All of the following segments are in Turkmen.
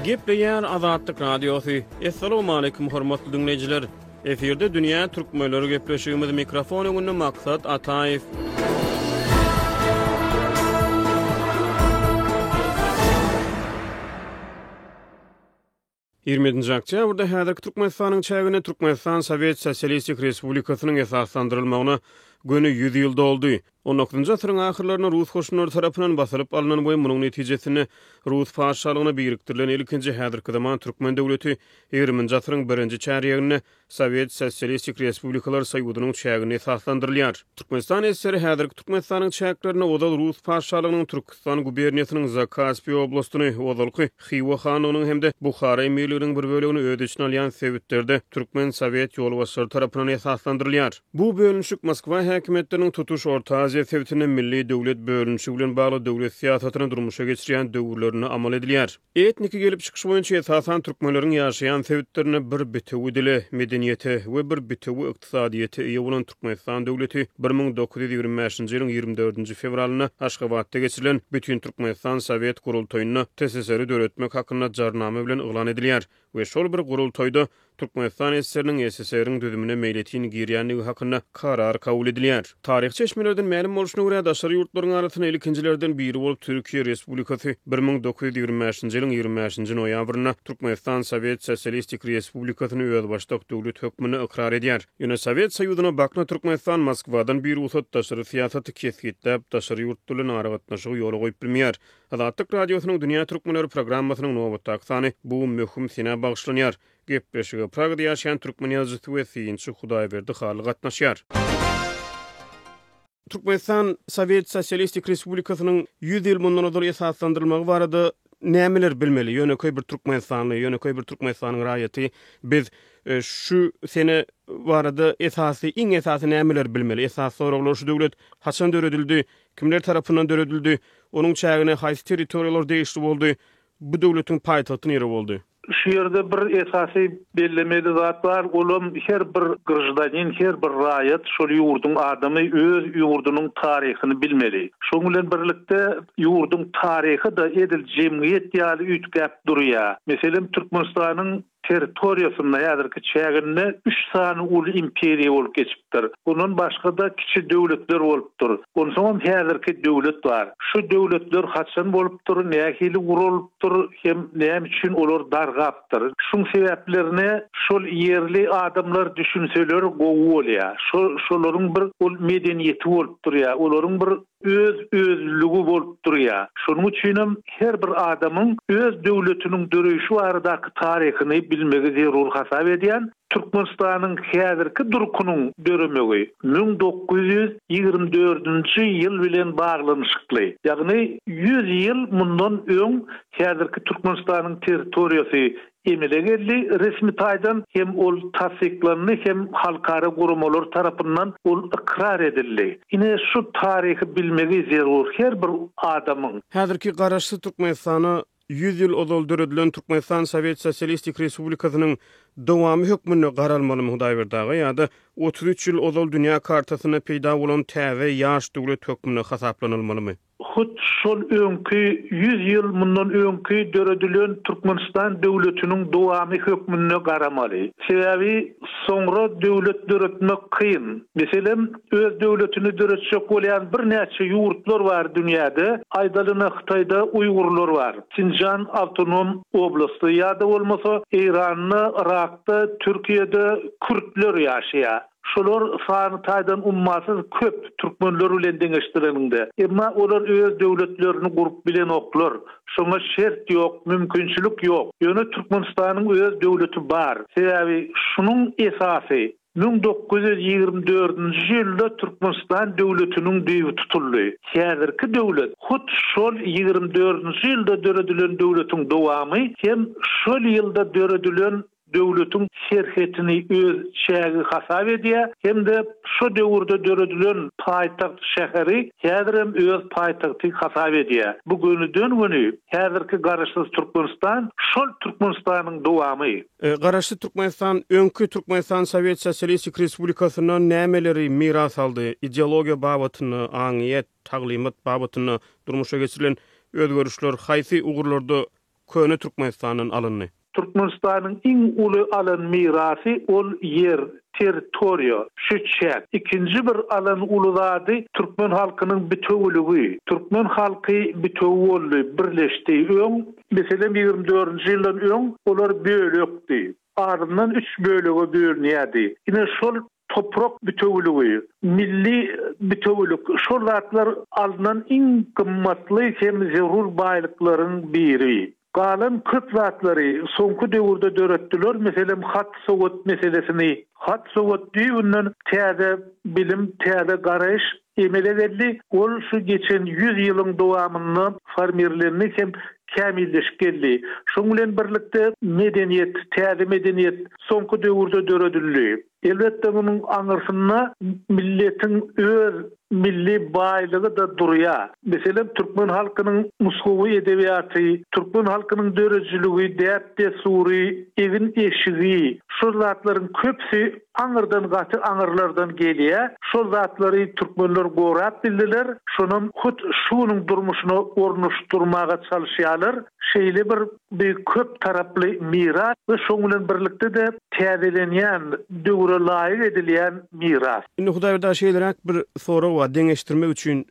Gepleýär Azatlyk Radiosy. Assalamualaikum hormatly diňleýjiler. Efirde dünýä türkmenleri gepleşigimiz mikrofon öňünde Maksat Ataýew. 27-nji oktýabrda häzirki Türkmenistanyň çäginde Türkmenistan Sowet Sosialistik Respublikasynyň esaslandyrylmagyna göni 100 ýyl doldy. On dokuzynjy asyryň ahyrlarynda rus goşunlary tarapyndan basylyp alnan we munuň netijesinde rus patyşalygyna birikdirilen ilkinji häzirki zaman türkmen döwleti ýigriminji asyryň birinji çärýeginde Sowet Sosialistik Respublikalar Soýuzynyň çäginde esaslandyrylýar. Türkmenistan SSR häzirki Türkmenistanyň çäklerinde ozal rus patyşalygynyň Türküstan guberniýasynyň Zakaspi oblastyny, ozalky Hywa hanlygynyň hem-de Buhara emirliginiň bir bölegini öz içine alýan sebitlerde türkmen sowet ýolbaşçylary tarapyndan esaslandyrylýar. Bu bölünişik Moskwa häkimiýetleriniň tutuş Orta Aziýa sebitinde milli döwlet bölünişigi bilen bagly döwlet syýasatyny durmuşa geçirýän döwürlerinde amal edilýär. Etniki gelip çykyşy boýunça esasan türkmenleriň ýaşaýan sebitlerinde bir bitewi dile, medeniýete we bir bitewi ykdysadyýete eýe bolan Türkmenistan döwleti 1925-nji ýylyň 24-nji fewralynda Aşgabatda geçirilen Bütintürkmenistan Sowet gurultaýynda TSSR-i döretmek hakynda Jarnama bilen yglan edilýär we şol bir gurultaýda Türkmenistan SSR-niň SSR-iň düzümine meýletin girýändigi hakynda karar kabul edilýär. Taryhy çeşmelerden mälim bolşuna görä, daşary ýurtlaryň arasynda ilkinjilerden biri bolup Türkiýe Respublikasy 1925-nji ýylyň 25-nji noýabrynda Türkmenistan Sowet Sosialistik Respublikasyny özbaşdak döwlet hökmünde ykrar edýär. Ýöne Sowet Soýuzyna bakna Türkmenistan Moskwadan birugsat daşary syýasaty kesgitläp, daşary ýurt bilen aragatnaşygy ýola goýup bilmeýär. Azatlyk Radiosynyň Dünýä Türkmenleri programmasynyň nobatdaky sany bu möhüm senä bagyşlanýar. Gepleşige Pragada ýaşaýan türkmen ýazyjysy we synçy Hudaýberdi Hally gatnaşýar. Türkmenistan Sowet Sosialistik Respublikasynyň 100 ýyl mundan ozal esaslandyrylmagy barada nämeler bilmeli? Ýönekeý bir türkmenistanly, ýönekeý bir Türkmenistanyň raýaty biz e, şu sene barada esasy, iň esasy nämeler bilmeli? Esasy soraglar şu döwlet haçan döredildi? Kimler tarapyndan döredildi? Onuň çägine haýsy territoriýalar degişli boldy? Bu döwletiň paýtagty nire boldy? Şu ýerde bir esasy bellemeli zat bar, olam her bir graždanin, her bir raýat şol ýurduň adamy öz ýurdunyň taryhyny bilmeli. Şoň bilen birlikde ýurduň taryhy-da edil jemgyýet ýaly üýtgäp durýar. Meselem, Türkmenistanyň territoriýasynda, häzirki çäginde üç sany uly imperiýa bolup geçipdir. Ondan başga-da kiçi döwletler bolupdyr. Onsoňam häzirki döwlet bar. Şu döwletler haçan bolupdyr, nähili guralypdyr hem näme üçin olar dargapdyr? Şuň sebäplerine şol ýerli adamlar düşünseler gowy bolýar. Şo şolaryň bir ol medeniýeti bolup durýar. Olaryň bir öz-özlüligi bolup durýar. Şonuň üçinem her bir adamyň öz döwletiniň döreýşi baradaky taryhyny bilmegi zerur hasap edýän. Türkmenistanyň häzirki durkunyň döremegi 1924-nji ýyl bilen baglanyşykly. Ýagny 100 ýyl mundan öň häzirki Türkmenistanyň territoriýasy emele geldi, resmi taýdan hem ol tassyklandy hem halkara guramalar tarapyndan ol ykrar edildi. Ine şu taryhy bilmegi zerur her bir adamyň. Häzirki Garaşsyz Türkmenistana 100 ýyl ozal döredilen Türkmenistan Sowet Sosialistik Respublikasynyň dowamy hökmünde garalmalymy Hudaýberdi aga ýa-da 33 ýyl ozal dünýä kartasynda peýda bolan täze ýaş döwlet hökmünde hasaplanylmalymy? Hut şol öňki, ýüz ýyl mundan öňki döredilen Türkmenistan döwletiniň dowamy hökmünde garamaly. Sebäbi soňra döwlet döretmek kyn. Meselem, öz döwletini döretjek bolýan birnäçe ýurtlar bar dünýäde. Aýdalyna Hytaýda uýgurlar bar. Sinjan awtonom oblasty ýa-da bolmasa Eýranda, Yrakda, Türkiýede kürtler ýaşaýar. Şolar sany taýdan ummasyz köp türkmenler bilen deňeşdireniňde. Emma olar öz döwletlerini gurup bilenoklar. Şoňa şert ýok, mümkinçilik ýok. Ýöne Türkmenistanyň öz döwleti bar. Sebäbi şunuň esasy 1924-nji ýylda Türkmenistan döwletiniň düýbi tutuldy. Häzirki döwlet hut şol ýigrimi dördünji ýylda döredilen döwletiň dowamy hem şol ýylda döredilen döwletiň serhetini öz çägi hasap edýär hem-de şo döwürde döredilen paýtagt şäheri häzirem öz paýtagty hasap edýär. Bu gönüden-göni häzirki Garaşsyz Türkmenistan şol Türkmenistanyň dowamy. Garaşsyz Türkmenistan öňki Türkmenistan Sowet Sosialistik Respublikasyndan nämeleri miras aldy? Ideologiýa babatynda, aňyýet, taglymat babatynda durmuşa geçirilen özgerişler haýsy ugurlarda? Köne Türkmenistandan alyndy? Türkmenistanyň iň uly alan mirasy ol ýer, territoriýa, şu çäk. Ikinji bir alan uly zady türkmen halkynyň bitewüligi. Türkmen halky bitewi boldy, birleşdi. Öň, meselem, 24-nji ýyldan öň olar bölekdi. Azyndan üç bölege bölünýärdi. Ine şol toprak bitewüligi, milli bitewülik şol zatlar alnan iň gymmatly hem zerur baýlyklaryň biri. Galan köp zatlary soňky döwürde döretdiler, meselem hat-sowat meselesini. Hat-sowat düýbünden täze bilim, täze garaýyş emele geldi. Ol şu geçen ýüz ýylyň dowamynda formirlendi hem kämilleşip geldi. Şoň bilen birlikde medeniýet, täze medeniýet soňky döwürde döredildi. Elbetde munuň aňyrsynda milletiň öz milli baýlygy-da durýar. Meselem, türkmen halkynyň nusgawy edebiýaty, türkmen halkynyň döredijiligi, däp-dessury, egin-eşigi, şol zatlaryň köpüsi aňyrdan gaty aňyrlardan gelýär. Şol zatlary türkmenler gorap bildiler. Şonam hut şu günüň durmuşyna ornaşdyrmaga çalyşýarlar. Şeýle bir Bu köp taraply miras we şoň bilen birlikde-de täzelenýän, döwre laýyk edilýän miras. Indi Hudaýberdi aga şeýleräk bir sorag bar, deňeşdirmek üçin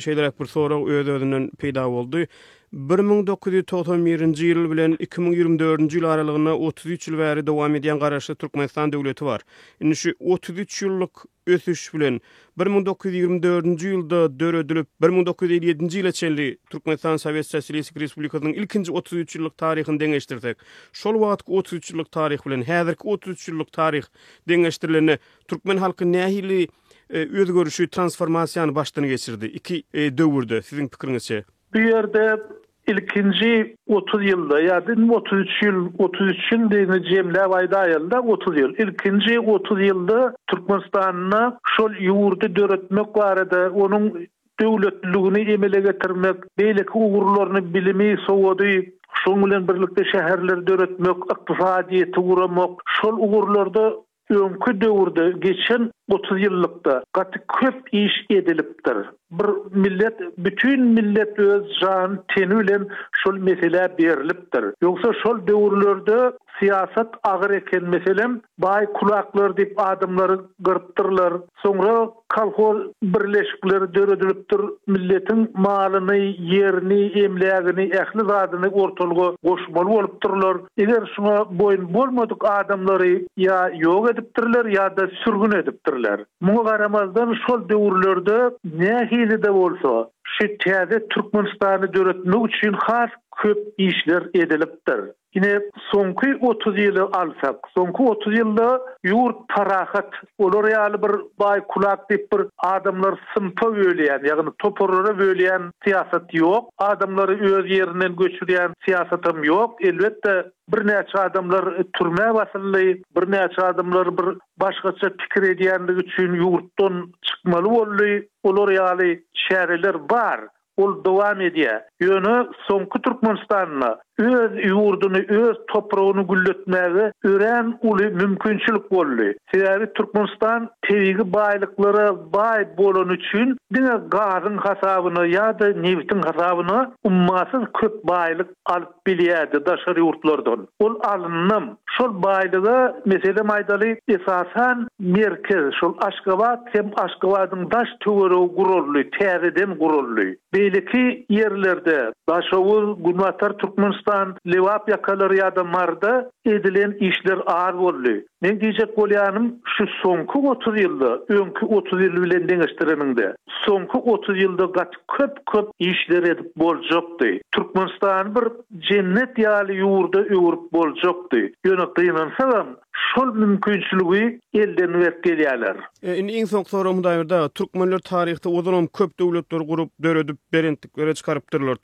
şeýleräk bir sorag öz-özünden peýda boldy. 1991-nji ýyl bilen 2024-nji ýyl aralygynda 33 ýyl bäri dowam edýän Garaşsyz Türkmenistan döwleti bar. Indi şu 33 ýyllyk ösüş bilen 1924-nji ýylda döredilip, 1957-nji ýyla çenli Türkmenistan Sowet Sosialistik Respublikasynyň ilkinji 33 ýyllyk taryhyny deňeşdirsek, şol wagtky 33 ýyllyk taryh bilen häzirki 33 ýyllyk taryh deňeşdirilende türkmen halky nähili özgerişi, transformasiýany başdan geçirdi iki döwürde, siziň pikiriňizçe? Bu ýerde ilkinji 30 ýylda ýa-da indi 33 ýyl, 33 ýyl diýeni jemläp aýdaýaly-da 30 ýyl. Ilkinji 30 ýylda Türkmenistanda şol ýurdy döretmek barada, onuň döwletliligini emele getirmek, beýleki ugurlaryny, bilimi, sowady, şonuň bilen birlikde şäherleri döretmek, ykdysadyýeti guramak, şol ugurlarda Öňki döwürde geçen 30 ýyllykda gaty köp iş edilipdir. Bir millet, bütin millet öz jany teni bilen şol meselä berlipdir. Ýogsa şol döwürlerde syýasat agyr eken meselem baý kulaklar diýip adamlary gyrypdyrlar. Soňra kolhoz birleşikleri döredilipdir, milletiň malyny, ýerini, emlägini, ähli zadyny ortalyga goşmaly bolupdyrlar. Eger şuňa boýun bolmadyk adamlary ýa ýok edipdirler, ýa-da sürgün edipdirler. Muňa garamazdan, şol döwürlerde nähili-de bolsa, şu täze Türkmenistany döretmek üçin has köp işler edilipdir. Ine, soňky 30 ýyly alsak, soňky 30 ýylda ýurt parahat, olar ýaly bir baý-kulak diýip bir adamlary synpa bölýän, ýagny toparlara bölýän syýasat ýok. Adamlary öz ýerinden göçürýän syýasatam ýok. Elbetde, birnäçe adamlar türmä basyldy, birnäçe adamlar bir başgaça pikir edýänligi üçin ýurtdan çykmaly boldy. Olar ýaly çäreler bar. Ol dowam edýär. Ýöne soňky Türkmenistanda öz ýurduny, öz topragyny gülletmäge örän uly mümkinçilik boldy. Sebäbi Türkmenistan tebigy baýlyklara baý bolany üçin diňe gazyň hasabyna ýa-da nebitiň hasabyna ummasyz köp baýlyk alyp bilýärdi daşary ýurtlardan. Ol alyndam. Şol baýlyga, meselem aýdaly, esasan merkez, şol Aşgabat hem Aşgabadyň daş töweregi guraldy, täzeden guraldy. Beýleki ýerlerde, Daşoguz, Günbatar Türkmenistan, Lebap ýakalary ýa-da Maryda edilen işler az boldy. Meň diýjek bolýanym, şu soňky 30 ýylda, öňki 30 ýyl bilen deňeşdireniňde, soňky 30 ýylda gaty köp-köp işler edip boljakdy. Türkmenistany bir jennet ýaly ýurda öwrüp boljakdy. Ýöne gynansagam, şol mümkinçiligi elden berip gelýärler. Indi iň soňky soragym Hudaýberdi aga, türkmenler taryhda ozalam köp döwletleri gurup, döredip, belentliklere çykarypdyrlar.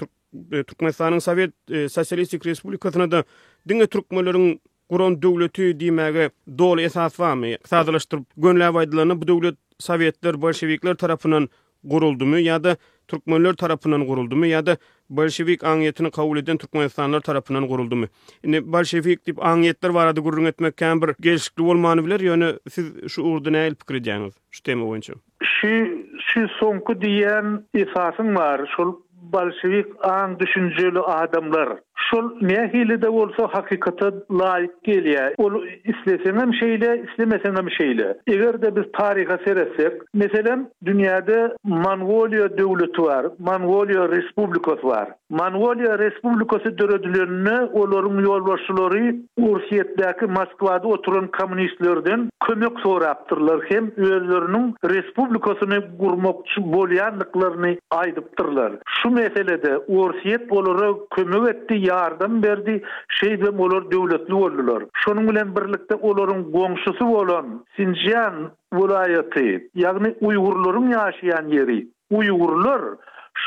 Türkmenistanyň Sowet Sosialistik Respublikasyna-da diňe türkmenleriň guran döwleti diýmäge doly esas barmy? Sadalaşdyryp, gönüläp aýdylanda, bu döwlet sowetler, bolşewikler tarapyndan guruldymy ýa-da türkmenler tarapyndan guruldymy ýa-da bolşewik aňyýetini kabul eden türkmenistanlylar tarapyndan guruldymy? Indi bolşewik diýip aňyýetler barada gürrüň etmek kän bir gelşikli bolmany biler, ýöne siz şu ugurda nähili pikir edýäňiz şu tema boýunça? Şu şu soňky diýýän esasyň bar, şol bolşewik aň-düşünjeli adamlar. Şol nähili-de bolsa hakykata laýyk gelýär. Ol isleseňem şeýle, islemeseňem şeýle. Eger-de biz taryha seretsek, meselem, dünýäde Mongoliýa döwleti bar, Mongoliýa respublikasy bar. Mongoliýa Respublikasy döredileninde olaryň ýolbaşçylary Orsýetdäki Moskwada oturan kommunistlerden kömek sorapdyrlar hem özleriniň respublikasyny gurmakçy bolýandyklaryny aýdypdyrlar. Şu meselede Orsýet olara kömek etdi, ýardam berdi, şeýdibem olar döwletli boldular. Şonuň bilen birlikde olaryň goňşusy bolan Sinjian welaýaty, ýagny uýgurlaryň ýaşaýan ýeri, Uýgurlar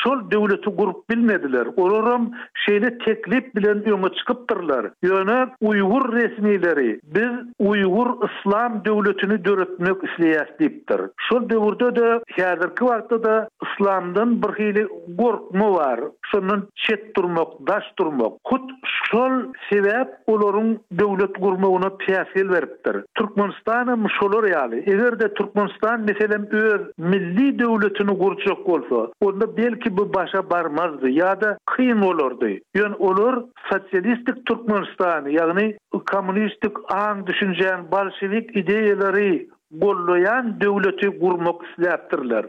şol döwleti gurup bilmediler. Olaram şeýle teklip bilen öňe çykypdyrlar. Ýöne uýgur resmileri biz uýgur yslam döwletini döretmek isleýäs diýipdir. Şol döwürde-de, häzirki wagtda-da yslamdan bir hili gorkma bar. Şondan çet durmak, daş durmak. Hut şol sebäp olaryň döwlet gurmagyna päsgel beripdir. Türkmenistanam şolar ýaly. Eger-de Türkmenistan, meselem, öz milli döwletini gurjak bolsa, onda belki bu başa barmazdy ýa-da kyn bolardy. Ýöne olar sosialistik Türkmenistany, ýagny kommunistik aň-düşünjäni, bolşewik ideýalary gollaýan döwleti gurmak isläpdirler.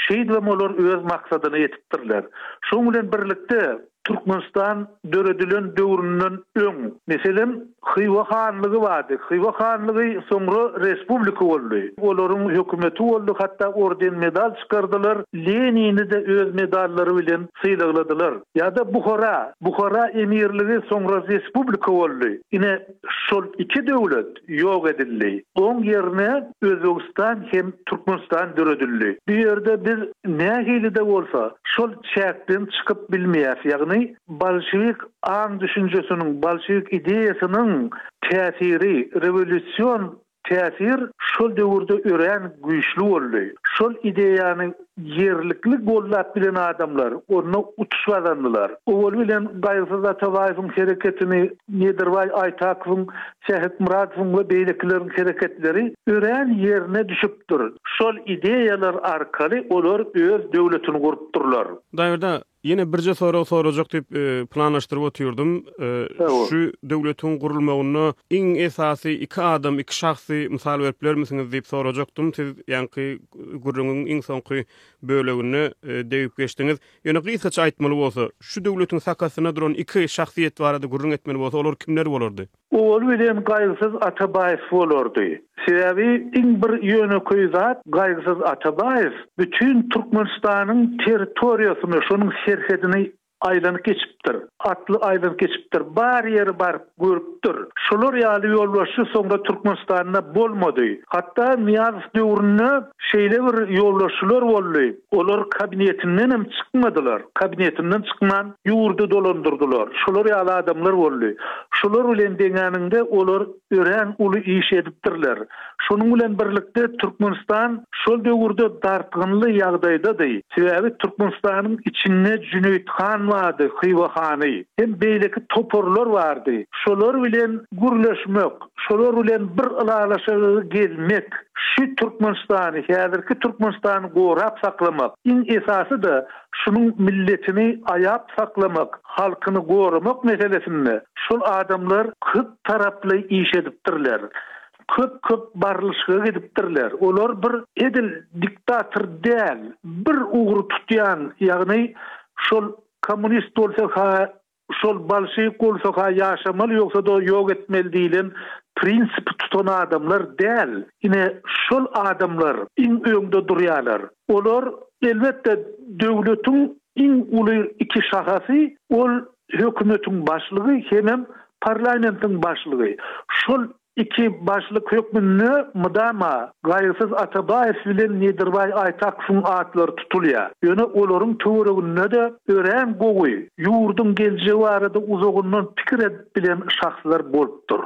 Şeýdibem olar öz maksadyna ýetipdirler. Şonuň bilen birlikde, Türkmenistan döredilen döwründen öň, meselem, Hywa hanlygy bardy. Hywa hanlygy soňra respublika boldy. Olaryň hökümeti boldy, hatda orden-medal çykardylar, Lenini-de öz medallary bilen sylagladylar. Ýa-da Buhara. Buhara emirligi soňra respublika boldy. Ine, şol iki döwlet ýok edildi. Oň ýerine Özbegistan hem Türkmenistan döredildi. Bu ýerde biz nähili-de bolsa, şol çäkden çykyp bilmeýäs, ýagny bolşewik aň-düşünjesiniň, bolşewik ideýasynyň täsiri, rewolýusion täsir şol döwürde örän güýçli boldy. Şol ideýany ýerlikli goldap bilen adamlar onda utuş gazandylar. Owaly bilen Gaýgysyz Atabaýewiň hereketini Nedirbaý Aýtakowyň, Sähetmyradowyň we beýlekileriň hereketleri örän ýerine düşüpdir. Şol ideýalar arkaly olar öz döwletini gurupdyrlar. Daýyrda, ýene birje sorag sorajak diýip planlaşdyryp otyrdym. Şu döwletiň gurulmagynda iň esasy iki adam, iki şahsy mysal berip bilermisiňiz diýip sorajakdym. Siz ýaňky gürrüňiň iň soňky böleginde degip geçdiňiz. Ýöne gysgaça aýtmaly bolsa, şu döwletiň sakasynda duran iki şahsyýet barada gürrüň etmeli bolsa, olar kimler bolardy? Owaly bilen Gaýgysyz Atabaýew bolardy. Sebäbi iň bir ýönekeý zat Gaýgysyz Atabaýew bütin Türkmenistanyň territoriýasyny, şonuň serhedini aýlanyp geçipdir. Atly aýlanyp geçipdir. Bar ýeri baryp görüpdir. Şolar ýaly ýolbaşçy soňra Türkmenistanda bolmady. Hatda Nyýazow döwründe şeýle bir ýolbaşçylar boldy, olar kabinetindenem çykmadylar. Kabinetinden çykman ýurdy dolandyrdylar. Şolar ýaly adamlar boldy. Şolar bilen deňäniňde olar örän uly iş edipdirler. Şonuň bilen birlikde Türkmenistan şol döwürde dartgynly ýagdaýdady. Sebäbi Türkmenistanyň içinde Jüneýit han bardy, Hywa hany. Hem beýleki toparlar bardy. Şolar bilen gürleşmek, şolar bilen bir ylalaşyga gelmek, şu Türkmenistany, häzirki Türkmenistany gorap saklamak, iň esasy-da şunuň milletini aýap saklamak, halkyny goramak meselesinde şol adamlar köp taraply iş edipdirler. Köp-köp barlyşyga gidipdirler. Olar bir edil diktator däl, bir ugry tutýan, ýagny şol kommunist bolsa-ha, şol bolşewik bolsa-ha ýaşamaly, ýogsa-da ýok etmeli diýlen prinsipi tutan adamlar däl. Ine, şol adamlar iň öňde durýarlar. Olar, elbetde, döwletiň iň uly iki şahasy, ol hökümetiň başlygy hemem parlamentiň başlygy. Şol iki başlyk hökmünde mydama Gaýgysyz Atabaýew bilen Nedirbaý Aýtakowyň atlary tutulýar. Ýöne olaryň töwereginde-de örän gowy, ýurduň geljegi barada uzagyndan pikir edip bilen şahslar bolupdyr.